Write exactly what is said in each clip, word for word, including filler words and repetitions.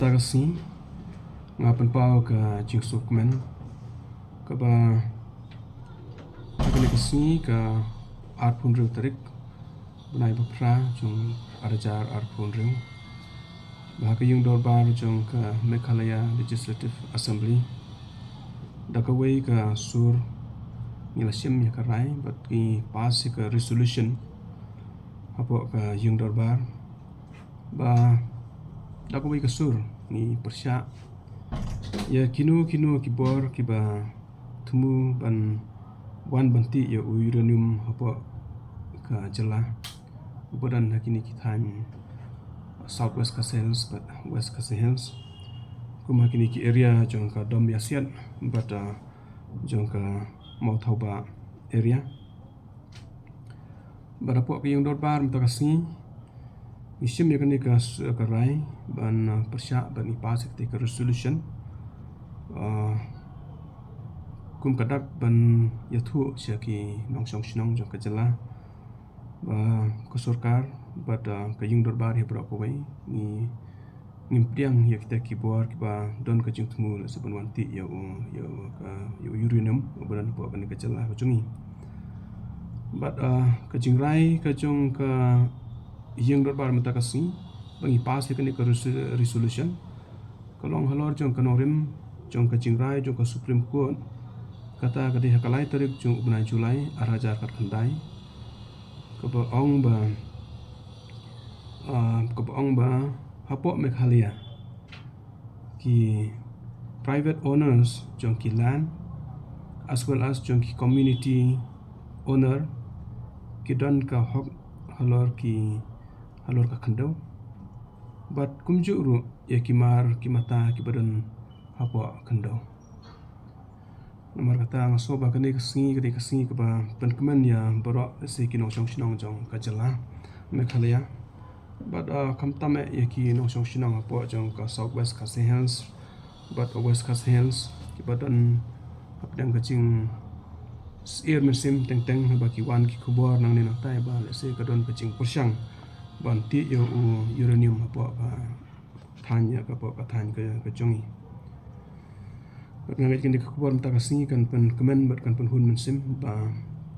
Ta ka sngi nga pynpaw ka jingsngewkmen kaba ha kane ka sngi ka arphew hynriew tarik bnai ba phra jong ar hajar arphew hynriew ba ha ka ïing dorbar jong ka Meghalaya Legislative Assembly da kawei ka sur ngi la shim ïa ka rai bad ngi pass ïa ka resolution hapoh ka ïing dorbar ba da kawei ka sur ngi pyrshah ïa kino kino ki bor kiba thmu ban wan ban tih ïa u uranium hapoh ka jylla uba don ha kine ki thaiñ South West Khasi Hills bad West Khasi Hills, kum ha kine ki area jong ka Dom Ïasiat bad, uh, jong ka Mawthawbah area. Bad hapoh ka ïing dorbar mynta ka sngi ngi shim ïa kane ka s-, ka rai ban, uh, pyrshah ban ngi pass ïa kata ka resolution, uh, kum ka dak ban ïathuh sha ki nongshong shnong jong ka jylla ba ka sorkar bad, uh, ka ïing dorbar hi baroh kawei ngi ngim pdiang ïa kita ki bor kiba don ka jingthmu lehse ban wan tih ïa u, ïa u, ka, ïa u uranium uba don hapoh kane ka jylla ka jong ngi. Bad, uh, ka jingrai ka jong ka ïing dorbar mynta ka sngi ba ngi pass ïa kane ka resu-, resolution ka long halor jong ka nongrim jong ka jingrai jong ka Supreme Court, kata ka dei ha ka lai tarik jong u bnai July ar hajar khatkhyndai, kaba ong ba, ah, kaba ong ba hapoh Meghalaya ki private owners jong ki land as well as jong ki community owner ki don ka hok halor ki, halor ka khyndew bad kumjuh ruh ïa ki mar ki mata kiba don hapoh khyndew. Namar kata nga sngew ba kane ka sngi ka dei ka sngi kaba pynkmen ïa baroh lehse ki nongshong shnong jong ka jylla Meghalaya bad, ah, khamtam eh ïa ki nongshong shnong hapoh jong ka South West Khasi Hills bad West Khasi Hills kiba don hapdeng ka jingsyier mynsiem teng teng haba ki wan ki khubor nangne nangtai ba lehse ka don ka jingpyrshang ban tih ïa u uranium hapoh ka thaiñ ïa ka, hapoh ka thaiñ ka, ka jong ngi. Bad nga ngeit kane ka khubor mynta ka sngi kan pynkmen bad kan pynhun mynsiem ba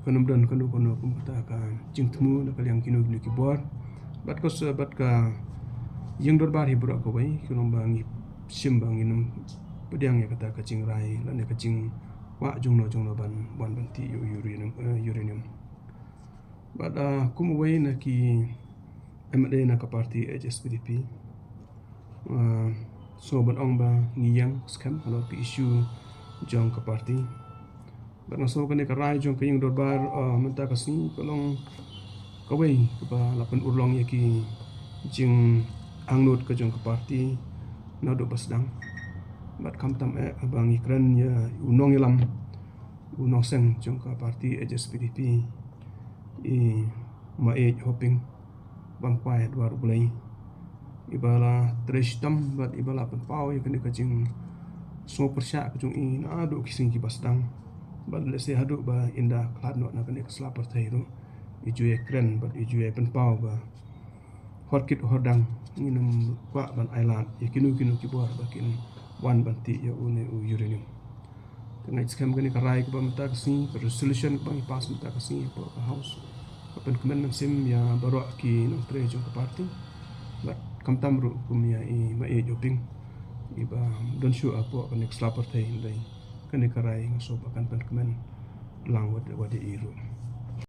kan ym don kano kano kum kata ka jingthmu na ka liang kino kino ki bor bad ka s-, bad ka ïing dorbar hi baroh kawei, kano ba ngi shim ba ngin ym pdiang ïa kata ka jingrai lane ka jingkwah jongno jongno ban wan ban tih ïa u uranium, eh, uranium. Bad, ah, kum uwei na ki M L A na ka party H S P D P, ah, sngew ban ong ba ngi ïeng skhem halor ka issue jong ka party. Bad nga sngew kane ka rai jong ka ïing dorbar, ah, mynta ka sngi ka long kawei kaba la pynurlong ïa ki jingangnud ka jong ka party naduh ba sdang. Bad khamtam eh ba ngi kren ïa u nongïalam, u nongseng jong ka party H S P D P, i Maieit Hoping Bamkwai Dwar U Blei, iba la trei shitom bad iba la pynpaw ïa kane ka jingsngewpyrshah ka jong i naduh ki sngi kiba sdang. Bad lehse haduh ba ynda khlad noh na kane ka sla pyrthei ruh i ju ïai kren bad i ju ïai pynpaw ba hor kit hor dang ngin ym kwah ban ailad ïa kino kino ki bor ba kin wan ban tih ïa une u uranium. Te nga ngeit skhem kane ka rai kaba mynta ka sngi, ka resolution kaba ngi pass mynta ka sngi hapoh ka House, ka pynkmen mynsiem ïa baroh ki nongtrei jong ka party. Bad khamtam ruh kum ïa i Maieit Hoping iba don shuh hapoh kane ka sla pyrthei, hynrei kane ka rai nga sngew ba kan pynkmen lang wat, wat ïa i ruh.